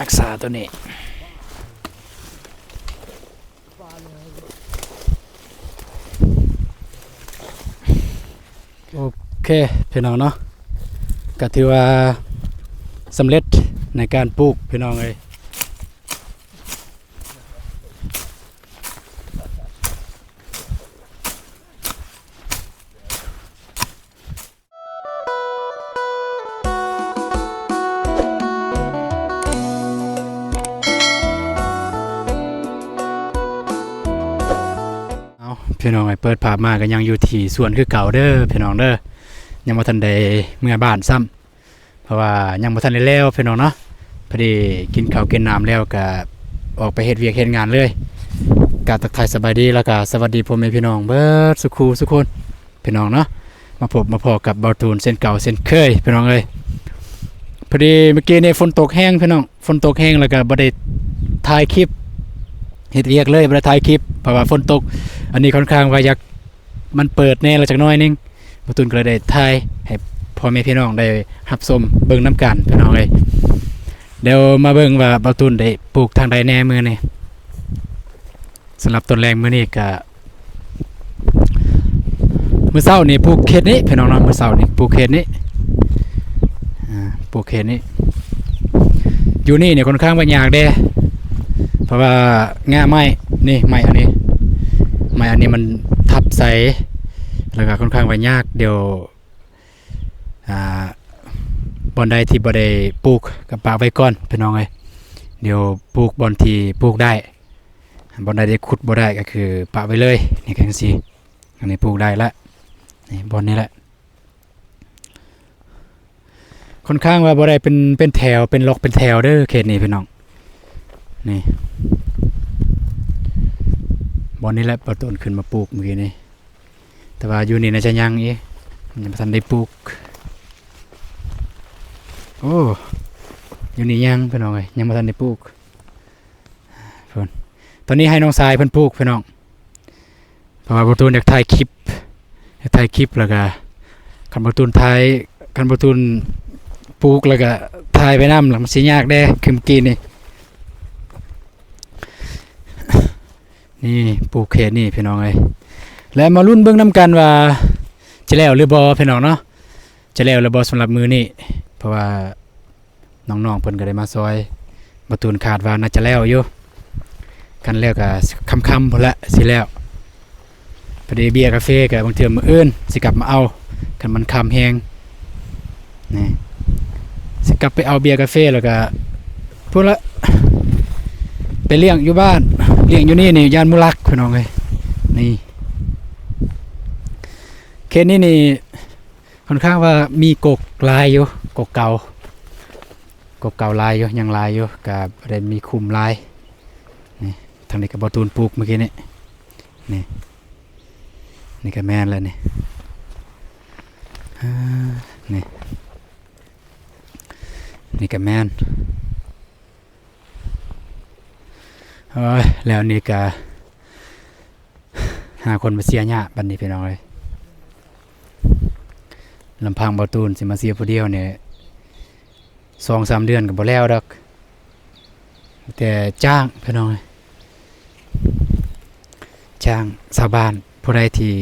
ຮັກສາໂຕນີ້. ໂອເຄ ພີ່ນ້ອງເນາະ ກະຖືວ່າສຳເລັດໃນການປູກ ພີ່ນ້ອງເອີຍ. ເອົາ ພີ່ນ້ອງເອີຍ ເປີດພາບມາກໍຍັງຢູ່ທີ່ສວນຄືເກົ່າເດີ ພີ່ນ້ອງເດີ ຍັງບໍ່ທັນໄດ້ເມືອບ້ານຊ້ຳ. ເພາະວ່າຍັງບໍ່ທັນໄດ້ແລ້ວພີ່ນ້ອງເນາະ ພໍດີກິນເຂົ້າກິນນ້ຳແລ້ວກະອອກໄປເຮັດວຽກເຮັດງານເລີຍ. ກະທັກທາຍສະບາຍດີ ແລ້ວກະສະຫວັດດີພໍ່ແມ່ພີ່ນ້ອງເບິດສູ່ຄູ່ສູ່ຄົນພີ່ນ້ອງເນາະ ມາພົບມາພໍ້ກັບບ່າວຕູນເຊັ່ນເກົ່າເຊັ່ນເຄີຍພີ່ນ້ອງເອີຍ. ພໍດີມື້ກີ້ນີ້ຝົນຕົກແຮງພີ່ນ້ອງ ຝົນຕົກແຮງ ແລ້ວກະບໍ່ໄດ້ຖ່າຍຄລິບ ເຮັດວຽກເລີຍ ບໍ່ໄດ້ຖ່າຍຄລິບ ເພາະວ່າຝົນຕົກ. ອັນນີ້ຄ່ອນຂ້າງວ່າຢາກ ມັນເປີດແດ່ລະຈັກໜ້ອຍໜຶ່ງ ບ່າວຕູນກໍເລີຍໄດ້ຖ່າຍໃຫ້ພໍ່ແມ່ພີ່ນ້ອງໄດ້ຮັບຊົມເບິ່ງນຳກັນພີ່ນ້ອງເອີຍ. ດຽວມາເບິ່ງວ່າບ່າວຕູນໄດ້ປູກທາງໃດແດ່ມື້ນີ້. ສຳລັບຕອນແລງມື້ນີ້ກະ ມື້ເຊົ້ານີ້ປູກເຂດນີ້ພີ່ນ້ອງເນາະ ມື້ເຊົ້ານີ້ປູກເຂດນີ້ ອາ ປູກເຂດນີ້. ຢູ່ນີ້ນີ້ຄ່ອນຂ້າງວ່າຍາກເດ້ ເພາະວ່າງ່າໄມ້ນີ້ ໄມ້ອັນນີ້ ໄມ້ອັນນີ້ມັນທັບໃສ່ ແລ້ວກໍຄ່ອນຂ້າງວ່າຍາກ. ດຽວ ອ່າ ບ່ອນໃດທີ່ບໍ່ໄດ້ປູກກໍປະໄວ້ກ່ອນພີ່ນ້ອງເອີຍ. ດຽວປູກບ່ອນທີ່ປູກໄດ້ ບ່ອນໃດທີ່ຂຸດບໍ່ໄດ້ກໍຄືປະໄວ້ເລີຍ. ນີ້ກໍຈັ່ງຊີ້ ອັນນີ້ປູກໄດ້ລະ ນີ້ບ່ອນນີ້ແຫຼະ. ຄ່ອນຂ້າງວ່າບໍ່ໄດ້ເປັນ ເປັນແຖວ ເປັນລັອກເປັນແຖວເດີເຂດນີ້ພີ່ນ້ອງ. ນີ້ ບ່ອນນີ້ແຫຼະ ບ່າວຕູນຂຶ້ນມາປູກມື້ກີ້ນີ້ ແຕ່ວ່າຢູ່ນີ້ໜ້າຈະຍັງອີກ ຍັງບໍ່ທັນໄດ້ປູກ. ໂອ້ ຢູ່ນີ້ຍັງພີ່ນ້ອງເອີຍ ຍັງບໍ່ທັນໄດ້ປູກ. ພຸ້ນ ຕອນນີ້ໃຫ້ນ້ອງຊາຍເພິ່ນປູກພີ່ນ້ອງ ເພາະວ່າບ່າວຕູນຢາກຖ່າຍຄລິບ ຢາກຖ່າຍຄລິບ ແລ້ວກະຄັນບ່າວຕູນຖ່າຍ ຄັນບ່າວຕູນປູກ ແລ້ວກະຖ່າຍໄປນຳ ແລ້ວມັນຊິຍາກແດ່ ຄືມື້ກີ້ນີ້. ນີ້ ປູກເຂດນີ້ພີ່ນ້ອງເອີຍ ແລະ ມາລຸ້ນເບິ່ງນຳກັນວ່າຈະແລ້ວຫຼືບໍ່ພີ່ນ້ອງເນາະ ຈະແລ້ວຫຼືບໍ່ສຳລັບມື້ນີ້ ເພາະວ່າ ນ້ອງໆເພິ່ນກໍໄດ້ມາຊ່ອຍ ບ່າວຕູນຄາດວ່າໜ້າຈະແລ້ວຢູ່ ຄັນແລ້ວກໍຄ່ຳໆພຸ້ນແຫຼະຊິແລ້ວ. ພໍດີເບຍກາເຟກໍບາງເທື່ອມື້ອື່ນຊິກັບມາເອົາ ຄັນມັນຄ່ຳແຮງນີ້ ຊິກັບໄປເອົາເບຍກາເຟ ແລ້ວກໍພຸ້ນລະ ໄປລ້ຽງຢູ່ບ້ານ ລ້ຽງຢູ່ນີ້ນີ້ຢ້ານໝູລັກພີ່ນ້ອງເອີຍ. ນີ້ ເຂດນີ້ນີ້ ຂ້ອນຂ້າງວ່າມີກົກຫຼາຍຢູ່ ກົກເກົ່າ ກົກເກົ່າຫຼາຍຢູ່ ຍັງຫຼາຍຢູ່ ກະບໍ່ໄດ້ມີຄຸ້ມຫຼາຍ. ນີ້ ທາງນີ້ກະບ່າວຕູນປູກມື້ກີ້ນີ້ ນີ້ ນີ້ກະແມ່ນແລ້ວນີ້ ອາ ນີ້ ນີ້ກະແມ່ນ ໂອ້ຍ ແລ້ວນີ້ກະ ຫາຄົນມາເສຍຫຍ້າບັດນີ້ພີ່ນ້ອງເອີຍ. ລຳພັງບ່າວຕູນຊິມາເສຍຜູ້ດຽວນີ້ ສອງສາມເດືອນກໍບໍ່ແລ້ວດອກ ແຕ່ຈ້າງພີ່ນ້ອງເອີຍ ຈ້າງຊາວບ້ານຜູ້ໃດທີ່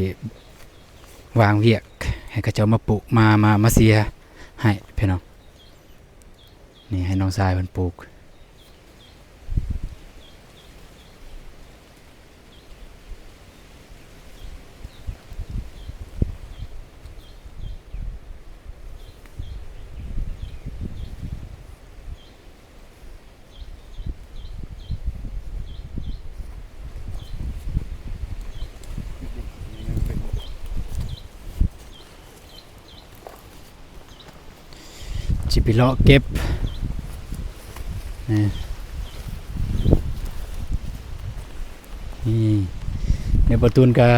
ວ່າງວຽກ ໃຫ້ເຂົາເຈົ້າມາປຸ ມາ ມາ ມາເສຍໃຫ້ພີ່ນ້ອງ. ນີ້ໃຫ້ນ້ອງຊາຍເພິ່ນປູກ. ຊິໄປເລາະເກັບ ນີ້ ນີ້ ດຽວບ່າວຕູນກະ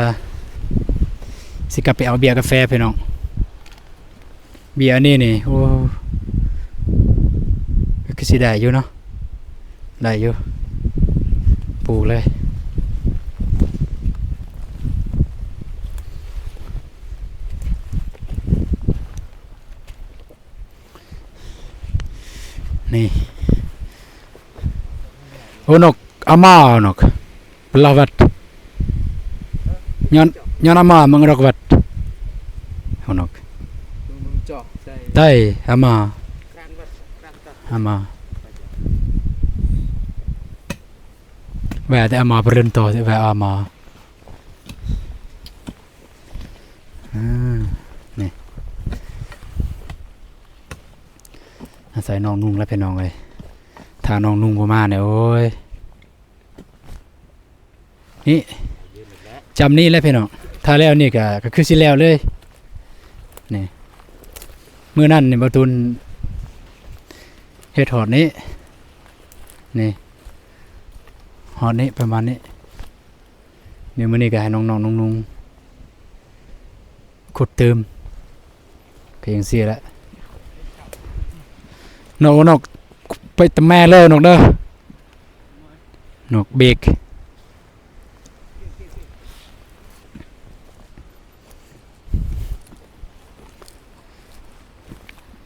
ຊິກັບໄປເອົາເບຍກາແຟພີ່ນ້ອງ. ເບຍອັນນີ້ນີ້ ໂອ້ ຄືຊິໄດ້ຢູ່ເນາະ ໄດ້ຢູ່ ປູກເລີຍ. ນີ້ ອະ ນົກ ອາມາ ນົກ ປະລາວັດ ຍອນ ຍອນອາມາ ມັງຣອກວັດ ໂອ ນົກ ໄຕ ອາມາ ອາມາ ແວະແຕ່ອາມາ ປະເດັນຕໍ່ ແວະອາມາ ອາ ນີ້ ອາໄສນ້ອງນຸ່ງແລ້ວ ພີ່ນ້ອງເອີຍ ຖ້ານ້ອງນຸ່ງບໍ່ມານີ້ ໂອ້ຍ ນີ້ ຈຳນີ້ແຫຼະພີ່ນ້ອງ ຖ້າແລ້ວນີ້ກະ ກະຄືຊິແລ້ວເລີຍ ນີ້ ມື້ນັ້ນນີ້ ບ່າວຕູນເຮັດຮອດນີ້ ນີ້ ຮອດນີ້ ປະມານນີ້ ນີ້ ມື້ນີ້ກະໃຫ້ນ້ອງໆນຸ່ງໆ ຂຸດຕື່ມ ກະຈັ່ງຊີ້ແຫຼະ ນົກ ນົກ ໄປຕະແມ່ເລີ ນົກເດີ ນົກເບກ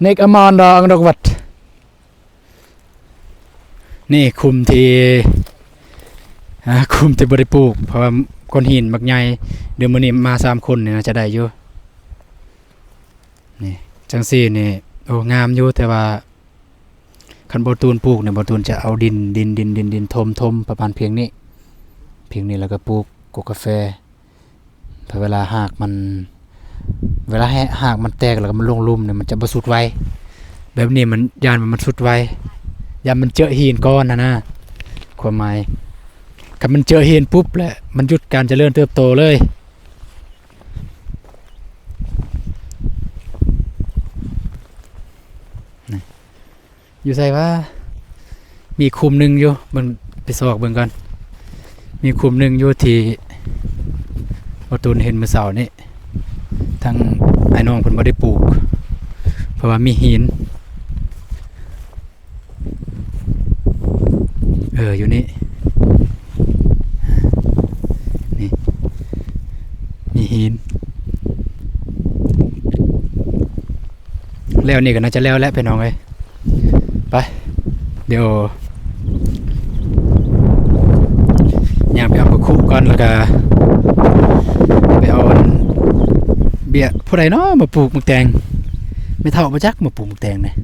ເນັກອາມານດາອັງດອກວັດ ນີ້ຂຸມທີ່ ອາ ຂຸມທີ່ບໍ່ໄດ້ປູກ ເພາະວ່າກ້ອນຫີນບັກໃຫຍ່ ດຽວມື້ນີ້ມາສາມຄົນນີ້ໜ້າຈະໄດ້ຢູ່ ນີ້ ຈັ່ງຊີ້ນີ້ ໂອ້ ງາມຢູ່ ແຕ່ວ່າຄັນບ່າວຕູນປູກນີ້ ບ່າວຕູນຈະເອົາດິນ ດິນ ດິນ ດິນ ດິນຖົມ ຖົມປະມານພຽງນີ້ ພຽງນີ້ ແລ້ວກໍປູກກົກກາແຟ ເພາະເວລາຮາກມັນ ເວລາແຮະ ຮາກມັນແຕກແລ້ວກໍມັນລົງລຸ່ມນີ້ ມັນຈະບໍ່ສຸດໄວ ແບບນີ້ມັນ ຢ້ານວ່າມັນສຸດໄວ ຢ້ານມັນເຈີະຫີນກ່ອນຫັ້ນນະ ຄວາມໝາຍ ຄັນມັນເຈີະຫີນປຸບແລ້ວ ມັນຢຸດການຈະເລີນເຕີບໂຕເລີຍ ນີ້ ຢູ່ໃສວະ? ມີຂຸມໜຶ່ງຢູ່ ເບິ່ງ ໄປຊອກເບິ່ງກ່ອນ ມີຂຸມໜຶ່ງຢູ່ທີ່ບ່າວຕູນເຫັນມື້ເຊົ້ານີ້ ທາງອ້າຍນ້ອງເພິ່ນບໍ່ໄດ້ປູກ ເພາະວ່າມີຫີນ ເອີ ຢູ່ນີ້ ນີ້ ມີຫີນ ແລ້ວນີ້ກໍໜ້າຈະແລ້ວແຫຼະພີ່ນ້ອງເອີຍ ໄປ ດຽວຍ່າງໄປເອົາປາຄຸກ່ອນ ແລ້ວກໍໄປເອົາອັນເບ້ຍ ຜູ້ໃດເນາະມາປູກໝາກແຕງ ແມ່ເຖົ້າບໍ່ຈັກມາປູກໝາກແຕງນີ້.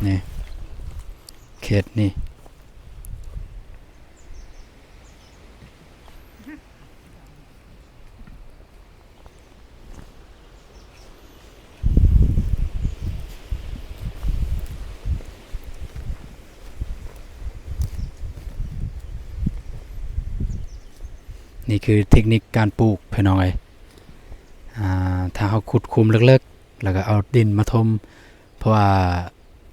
ນີ້ ເຂດນີ້ ນີ້ຄືເທັກນິກການປູກ ພີ່ນ້ອງເອີຍ ອາ ຖ້າເຮົາຂຸດຂຸມເລິກໆ ແລ້ວກໍເອົາດິນມາຖົມ ເພາະວ່າ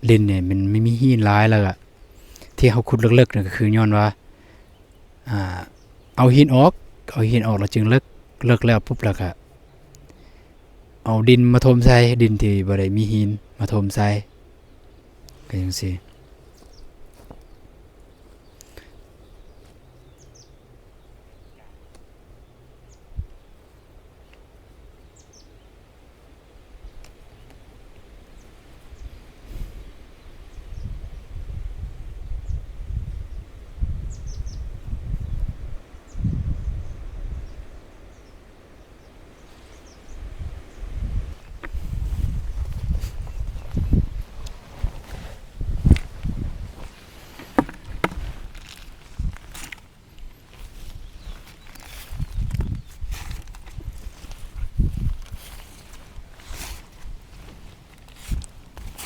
ດິນນີ້ມັນມີຫີນຫຼາຍ ແລ້ວກໍທີ່ເຮົາຂຸດເລິກໆນີ້ ກໍຄືຍ້ອນວ່າ ອ່າ ເອົາຫີນອອກ ເອົາຫີນອອກແລ້ວຈຶ່ງເລິກ ເລິກແລ້ວປຸບ ແລ້ວກະເອົາດິນມາຖົມໃສ່ ດິນທີ່ບໍ່ໄດ້ມີຫີນມາຖົມໃສ່ ກໍຈັ່ງຊີ້.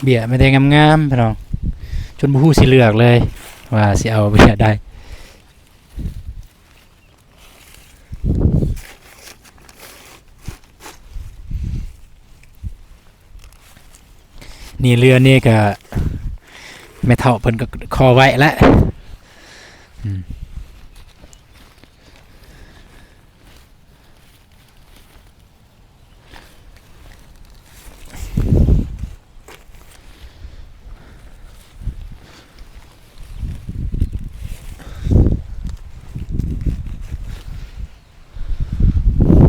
ເບ້ຍມີແຕ່ງາມໆ ພີ່ນ້ອງ ຈົນບໍ່ຮູ້ຊິເລືອກເລີຍວ່າຊິເອົາເບ້ຍໃດ. ນີ້ເຮືອນີ້ກະແມ່ເຖົ້າເພິ່ນກໍຂໍໄວ້ແຫຼະ ອືມ. ໂ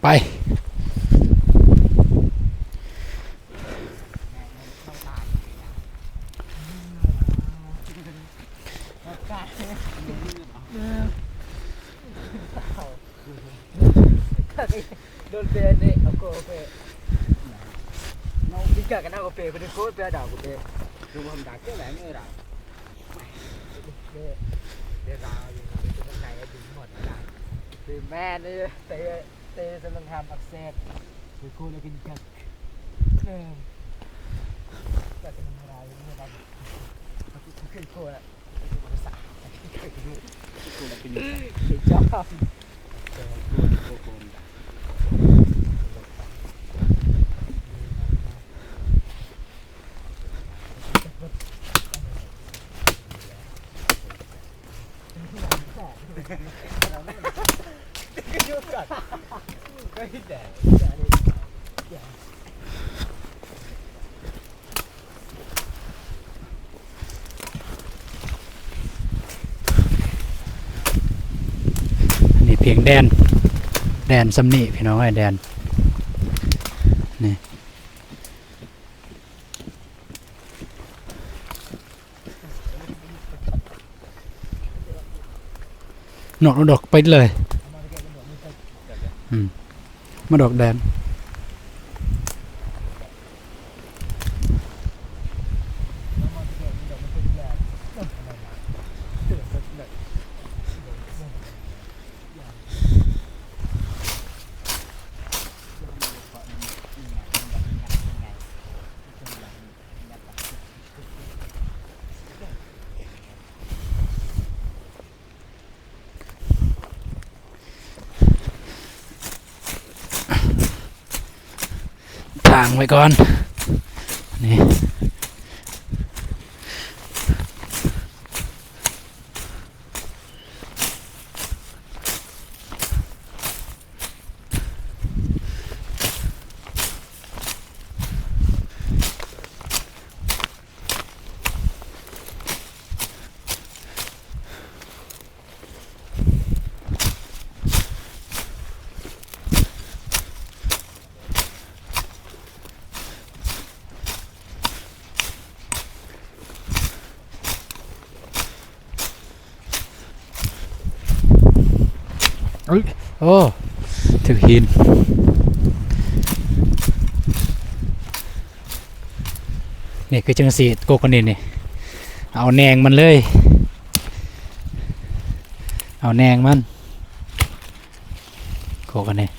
ໄປ. ອັນນີ້ພຽງແດນ ແດນສ່ຳນີ້ພີ່ນ້ອງເອີຍ ແດນນີ້. ນອກດອກໄປເລີຍ ອືມ ມາດອກແດນ. ທາງໄວ້ກ່ອນ ນີ້. ໂອ້ ຖືກຫີນ ນີ້ຄືຈັ່ງຊີ້ ກົກອັນນີ້ນີ້ ເອົາແໜງມັນເລີຍ ເອົາແໜງມັນ ກົກອັນນີ້.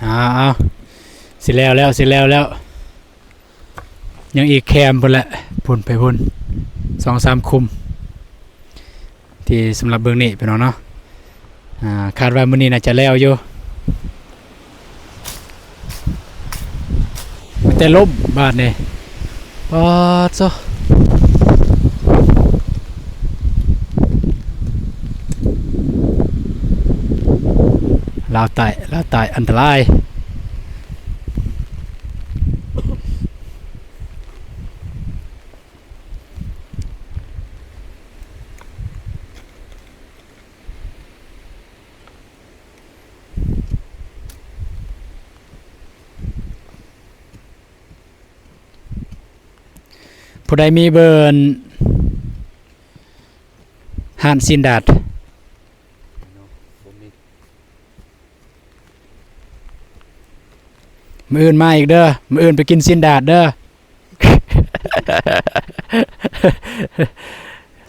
ອ້າວ ຊິແລ້ວແລ້ວ ຊິແລ້ວແລ້ວ ຍັງອີກແຄມພຸ້ນແຫຼະ ພຸ້ນໄປພຸ້ນ ສອງສາມຄຸ້ມ. ທີ່ສຳລັບເບື້ອງນີ້ພີ່ນ້ອງເນາະ. ອ່າ ຄາດວ່າມື້ນີ້ໜ້າຈະແລ້ວຢູ່. ມີແຕ່ລົມບາດນີ້. ປາດໂທ້ ລາວໃຕ້ ລາວໃຕ້ອັນຕະລາຍ. ຜູ້ໃດມີເບີ ຮ້ານຊີ້ນດາດ? ມື້ອື່ນມາອີກເດີ ມື້ອື່ນໄປກິນຊີ້ນດາດເດີ.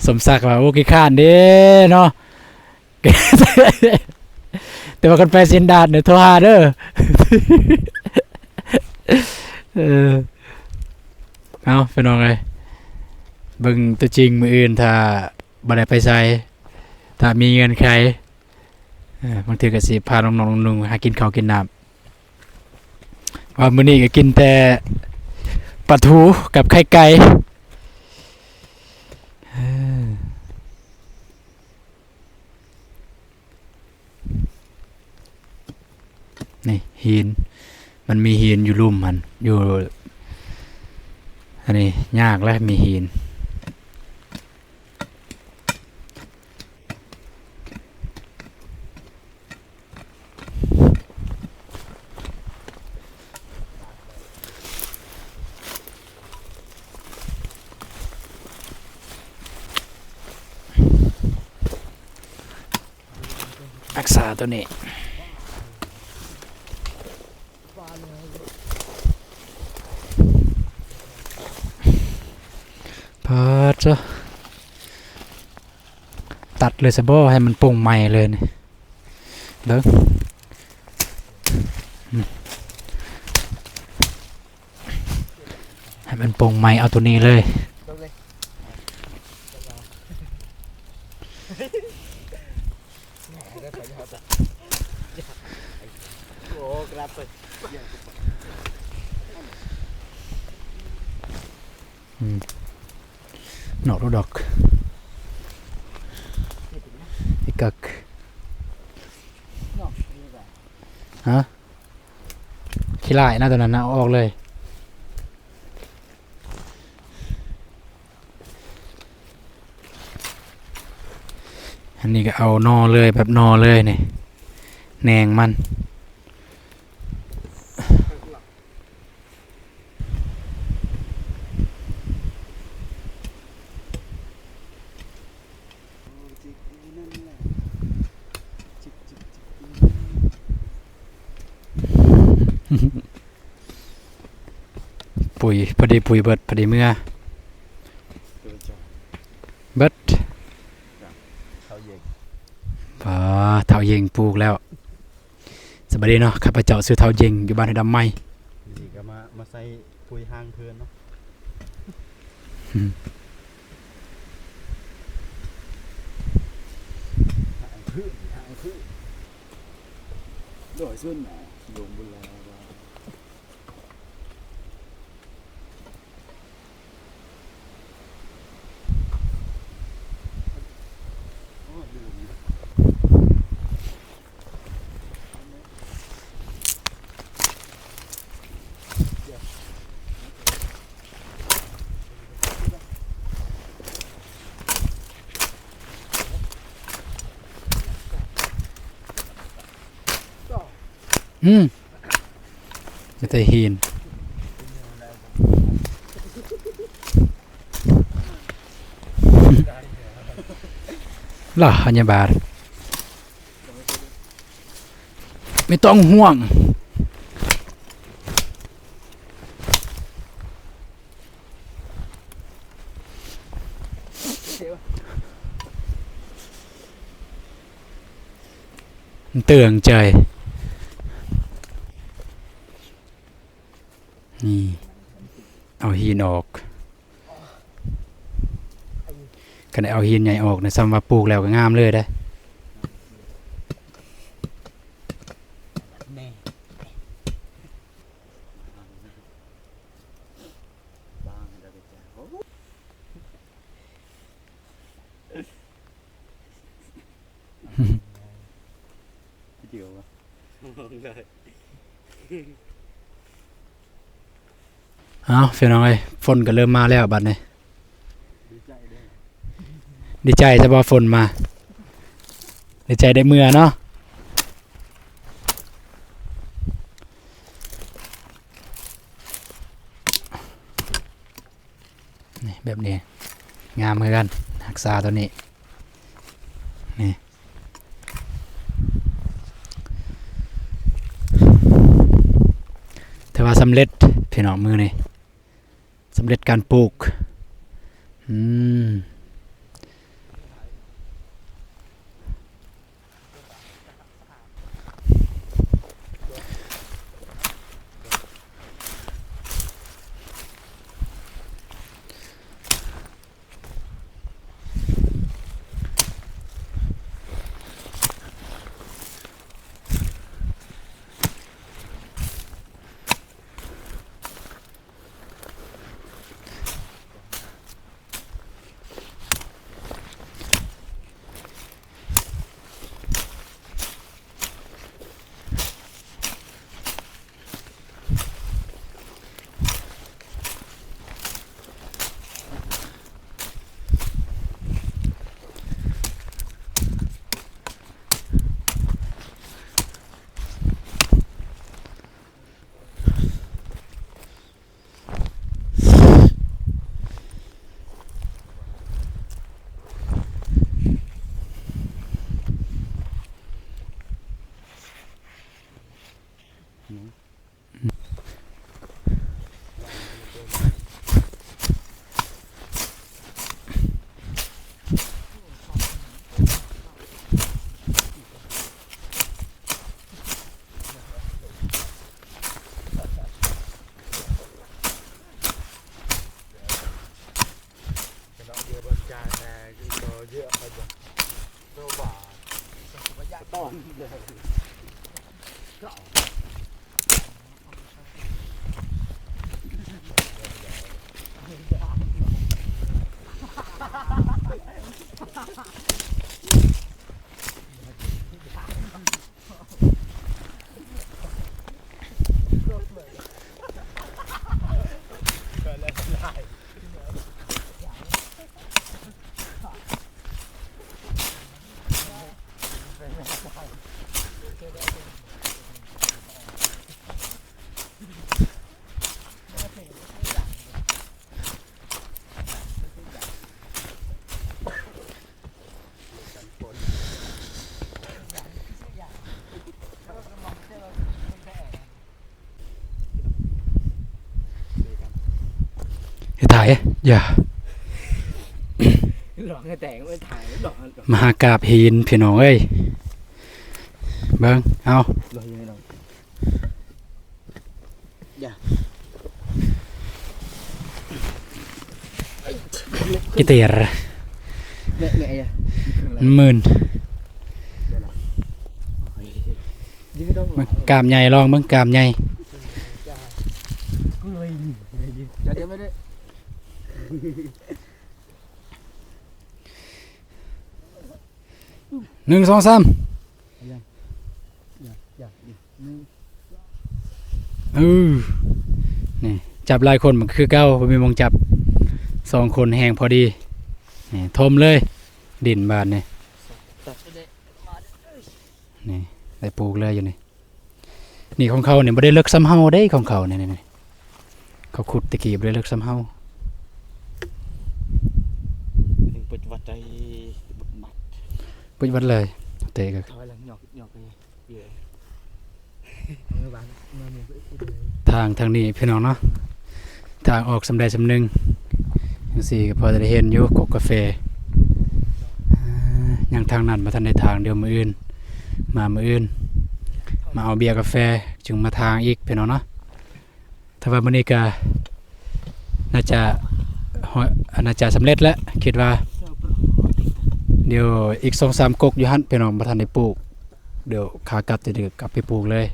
ສົມສັກວ່າ ໂອ້ ຂີ້ຄ້ານເດ້ເນາະ. ແຕ່ວ່າຄັນໄປຊີ້ນດາດນີ້ໂທຫາເດີ. ເອີ ເອົາ ພີ່ນ້ອງເອີຍ ເບິ່ງຕົວຈິງມື້ອື່ນ ຖ້າບໍ່ໄດ້ໄປໃສ ຖ້າມີເງື່ອນໄຂ ເອີ ບາງເທື່ອກໍຊິພານ້ອງໆ ໜຸ່ມໆ ຫາກິນເຂົ້າກິນນ້ຳ. ວ່າມື້ນີ້ກໍກິນແຕ່ປາທູກັບໄຂ່ໄກ່. ເອີ ນີ້ຫີນ ມັນມີຫີນຢູ່ລຸ່ມຫັ້ນ ຢູ່ ອັນນີ້ຍາກແຫຼະ ມີຫີນ. ຮັກສາຕົວນີ້ ປາດເຈົ້າ ຕັດເລີຍຊະບໍ ໃຫ້ມັນໂປ່ງໃໝ່ເລີຍນີ້ ເບິ່ງ ອືມ ໃຫ້ມັນໂປ່ງໃໝ່ ເອົາຕົວນີ້ເລີຍ. ອືມ ນອກລູກດອກ ອີກກັກ ຮະ? ຂີ້ລ້າຍນະ ຕົວນັ້ນນະ ເອົາອອກເລີຍ. ອັນນີ້ກໍເອົາໜໍ່ເລີຍ ແບບໜໍ່ເລີຍນີ້ ແໜງມັນ. ປຸ໋ຍ ພໍດີປຸ໋ຍເບິດ ພໍດີເມືອ ເບິດ ເຖົ້າເຢັງ ປາ ເຖົ້າເຢັງປູກແລ້ວ. ສະບາຍດີເນາະ ຂ້າພະເຈົ້າຊື່ເຖົ້າເຢັງ ຢູ່ບ້ານຫ້ວຍດຳໃໝ່. ນີ້ກໍມາ ມາໃສ່ປຸ໋ຍຮ່າງເພິ່ນເນາະ ອືມ ຮ່າງພື້ນ ຮ່າງພື້ນ ດອຍສຸນນະ ລົງບຸນແລ້ວ. ອືມ ມີແຕ່ຫີນ ລະ ພະຍາບານ ໄມ່ຕ້ອງຫ່ວງ. ເຕືອນໃຈ ນີ້ ເອົາຫີນອອກ. ຂ ກໍໄດ້ເອົາຫີນໃຫຍ່ອອກນະ, ສ່ຳວ່າປູກແລ້ວກໍງາມເລີຍເດ້. ເອົາ ພີ່ນ້ອງເອີຍ, ຝົນກໍເລີ່ມມາແລ້ວບັດນີ້. ດີໃຈຊະບໍ່ຝົນມາ, ດີໃຈໄດ້ເມືອເນາະ. ນີ້ ແບບນີ້ງາມຄືກັນ, ຮັກສາຕົວນີ້ ນີ້ ຖືວ່າສຳເລັດພີ່ນ້ອງ ມື້ນີ້ ສຳເລັດການປູກ. ອືມ. ເຮັດຖ່າຍ ຢ່າ ຫຼອກໃຫ້ແຕກ ເອີ ຖ່າຍຫຼອກ ມະຫາກາບຫີນ ພີ່ນ້ອງເອີຍ ເບິ່ງ ເອົາ ກິເຕຣ ມັນມື່ນ ກາມໃຫຍ່ ລອງເບິ່ງ ກາມໃຫຍ່. ໜຶ່ງ ສອງ ສາມ ເອີ ນີ້ ຈັບຫຼາຍຄົນມັນຄືເກົ່າ ບໍ່ມີໝ່ອງຈັບ ສອງຄົນແຮງພໍດີ ນີ້ ຖົມເລີຍ ດິນບາດນີ້ ນີ້ ໄດ້ປູກເລີຍຢູ່ນີ້. ນີ້ຂອງເຂົານີ້ບໍ່ໄດ້ເລິກສ່ຳເຮົາເດ້ ຂອງເຂົານີ້ ນີ້ ເຂົາຂຸດແຕ່ກີ້ບໍ່ໄດ້ເລິກສ່ຳເຮົາ. ປຶດວັດໄດ້ ປຶດວັດເລີຍ ເຕະກໍ ທາງທາງນີ້ພີ່ນ້ອງເນາະ ທາງອອກສ່ຳໃດສ່ຳໜຶ່ງ ຈັ່ງຊີ້ກໍພໍໄດ້ເຫັນຢູ່ ກົກກາແຟ ອາ ຍັງທາງນັ້ນບໍ່ທັນໄດ້ທາງ ດຽວມື້ອື່ນ ມາມື້ອື່ນ ມາເອົາເບຍກາແຟ ຈຶ່ງມາທາງອີກພີ່ນ້ອງເນາະ. ແຕ່ວ່າມື້ນີ້ກໍໜ້າຈະ ໜ້າຈະສຳເລັດແລ້ວ ຄິດວ່າ ດຽວອີກສອງສາມກົກຢູ່ຫັ້ນ ພີ່ນ້ອງ ບໍ່ທັນໄດ້ປູກ. ດຽວຂາກັບຈະໄດ້ກັບໄປປູກເລີຍ.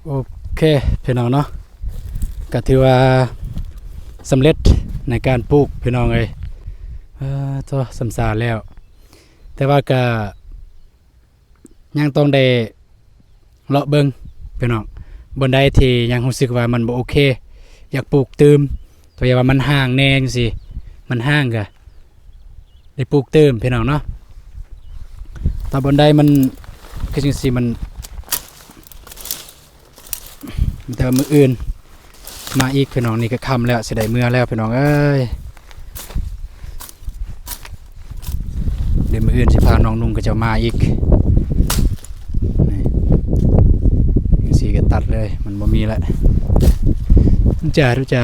ໂອເຄ ພີ່ນ້ອງເນາະ ກະຖືວ່າສຳເລັດໃນການປູກ ພີ່ນ້ອງເອີຍ. ເອີ ໂທ້ ສ່ຳຊາແລ້ວ ແຕ່ວ່າກະຍັງຕ້ອງໄດ້ ເລາະເບິ່ງພີ່ນ້ອງ, ບ່ອນໃດທີ່ຍັງຮູ້ສຶກວ່າມັນບໍ່ໂອເຄ ຢາກປູກຕື່ມ, ຕົວຢ່າງວ່າມັນຫ່າງແດ່ຈັ່ງຊີ້, ມັນຫ່າງກະໄດ້ປູກຕື່ມພີ່ນ້ອງເນາະ. ຖ້າບ່ອນໃດມັນຄືຈັ່ງຊີ້ ມັນ ແຕ່ວ່າມື້ອື່ນ ມາອີກພີ່ນ້ອງ, ນີ້ກໍຄ່ຳແລ້ວ ຊິໄດ້ເມືອແລ້ວພີ່ນ້ອງເອີຍ. ດຽວມື້ອື່ນຊິພານ້ອງນຸ່ງເຂົາເຈົ້າມາອີກ. ນີ້ ຈັ່ງຊີ້ກໍຕັດເລີຍ ມັນບໍ່ມີແລ້ວ. ຈ້າ ຮູ້ຈ້າ.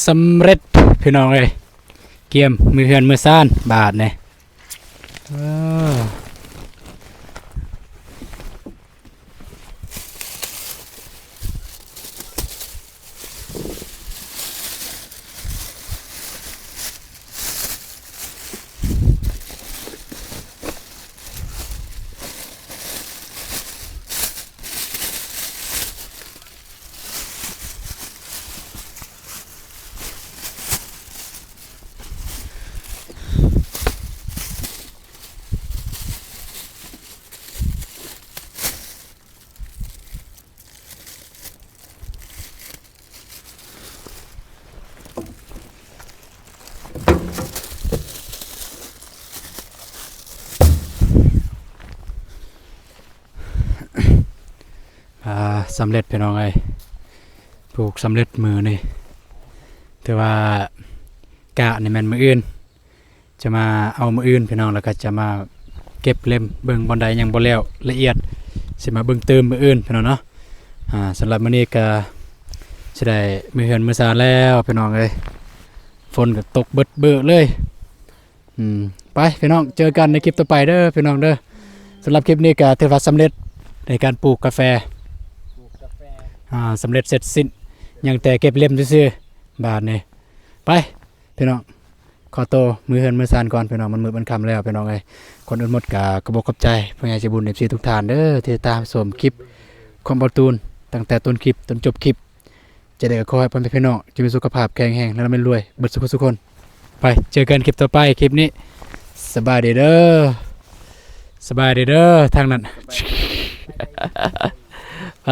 ສຳເລັດພີ່ນ້ອງເອີຍ, ກຽມມືເຮືອນມືຊານບາດນີ້. ເອີ ໂ ອ່າ ສຳເລັດພີ່ນ້ອງເອີຍ ປູກສຳເລັດມື້ນີ້ ຖືວ່າກະນີ້ແມ່ນມື້ອື່ນ ຈະມາເອົາມື້ອື່ນພີ່ນ້ອງ ແລ້ວກໍຈະມາເກັບເລັມເບິ່ງບ່ອນໃດຍັງບໍ່ແລ້ວລະອຽດ ຊິມາເບິ່ງຕື່ມມື້ອື່ນພີ່ນ້ອງເນາະ. ອ່າ ສຳລັບມື້ນີ້ກໍຊິໄດ້ມືເຮືອນມືຊານແລ້ວພີ່ນ້ອງເອີຍ ຝົນກໍຕົກເບິດເບີເລີຍ. ອືມ ໄປພີ່ນ້ອງ ເຈີກັນໃນຄລິບຕໍ່ໄປເດີພີ່ນ້ອງເດີ. ສຳລັບຄລິບນີ້ກໍຖືວ່າສຳເລັດໃນການປູກກາແຟ ປູກກາແຟ ອ່າ ສຳເລັດເສັດສິ້ນ ຍັງແຕ່ເກັບເລັມຊື່ໆ ບາດນີ້. ໄປພີ່ນ້ອງ ຂໍໂຕມືເຮືອນມືຊານກ່ອນພີ່ນ້ອງ ມັນມືດມັນຄ່ຳແລ້ວພີ່ນ້ອງເອີຍ. ກ່ອນອື່ນໝົດກໍຂອບອົກຂອບໃຈຜູ້ໃຫຍ່ໃຈບຸນ ເອັຟຊີ ທຸກທ່ານເດີ ທີ່ຕິດຕາມຊົມຄລິບຂອງບ່າວຕູນ ຕັ້ງແຕ່ຕົ້ນຄລິບຈົນຈົບຄລິບ. ຈັ່ງໃດກໍຂໍໃຫ້ພໍ່ແມ່ພີ່ນ້ອງຈົ່ງມີສຸຂະພາບແຂງແຮງ ແລະ ລ່ຳລວຍເບິດສູ່ຄົນ. ໄປ ເຈີກັນຄລິບຕໍ່ໄປ ຄລິບນີ້ ສະບາຍດີເດີ ສະບາຍດີເດີ ທາງນັ້ນ ໄປ.